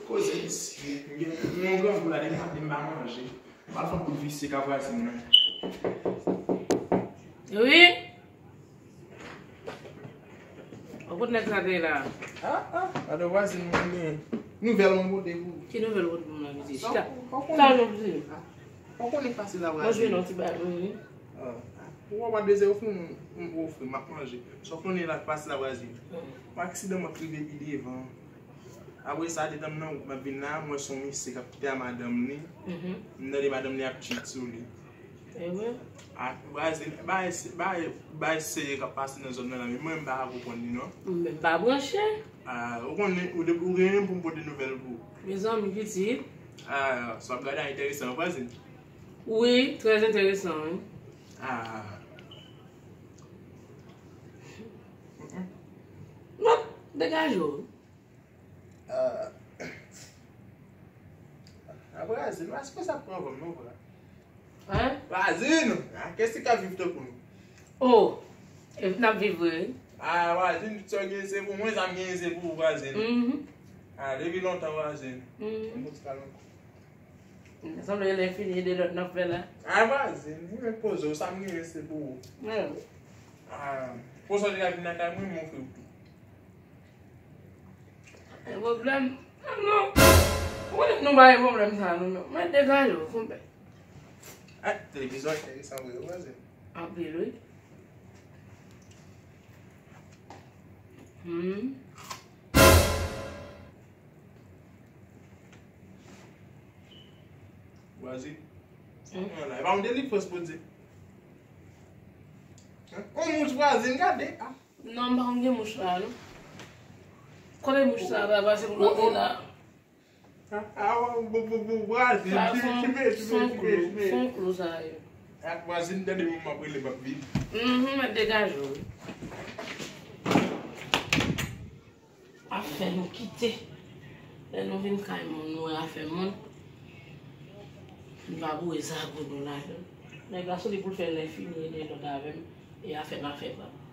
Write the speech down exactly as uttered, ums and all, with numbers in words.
Koze visye. M gen yon grangou la, depi maten m pa manje. M al fè yon kout visye ka vwazin nan. Wi. Ou kote nèg sa te la? Ah, ah, gade vwazin mwen gen nouvèl mwen pote pou ou. Ki nouvèl ou pote pou mwen, pitit? Chita. Ou konnen. Sa nou di? Ou konnen k pase la vwazin. Mwen jwenn yon ti bagay, wi. Ah, ou wè mwa de zè ou fè yon, yon gwo fri, m ap manje. Sa w konnen la k pase la vwazin. Mm. Yon aksidan mwen k rive pi devan. Apre sa, detan m nan wout m ap vin la, m wè se yon misye k ap kite a madanm li. Mhm. M tande madanm li ap tchit sou li. E vre? A, vwazin, bagay se-, bagay, bagay serye k ap pase nan zòn nan la, men mwen, m pa ka konprann li, non. Mwen menm pa branche. A, ou konnen, ou de-, ou genyen pou m pote nouvèl pou ou. Mezanmi, pitit. A, sa w ap gade a enteresan, wi, vwazin? Wi, trè enteresan, wi. A. Non, degaje w. Ah. Ah, vwazin, èske sa pran vòm non, vwazin? Hein? Vwazin! Ah, kiyès ki ka viv tankou nou? Oh! E n ap viv vre, wi. Ah, vwazin, tout sa w genyen se pou mwen, sa m genyen se pou ou, vwazin. Mhm. Ah, depi lontan, vwazin. Mhm. Mwen ti kalon. Sanble lè fini de lòt n ap fè la. Ah, vwazin, mwen poze w, sa m genyen se pou ou. Wi. Ah, poze w deja vin lakay mwen, m ofri w tou. Gen pwoblèm? Ah, non. Ou konnen nou pa gen pwoblèm sa, nou, non. Mwen degaje w, konpè. Ah, televizyon enteresan vre, vwazin. Anpil, wi. Hmm. Vwazin. Hmm. Sa w gen la? E pa yon delivrans Bondye. Hein? On mouch vwazin, gade. Ah. Non, m pa konn gen mouch la, non. Kote mouch sa va pase pou l antre la? Ah, ah, vwazin, sa se yon, se yon klou, se yon klou sa ye. Ah, vwazin, tande moun m ap rele, m ap vin. Mhm, mèt degaje w. Afè nou kite. Lè nou vin kay moun, nou wè afè moun. Nou pa boure zago nou ladan. Nèg la sou li pou l fè lè fini, ede lòt avè m. E afè m, afè pa m.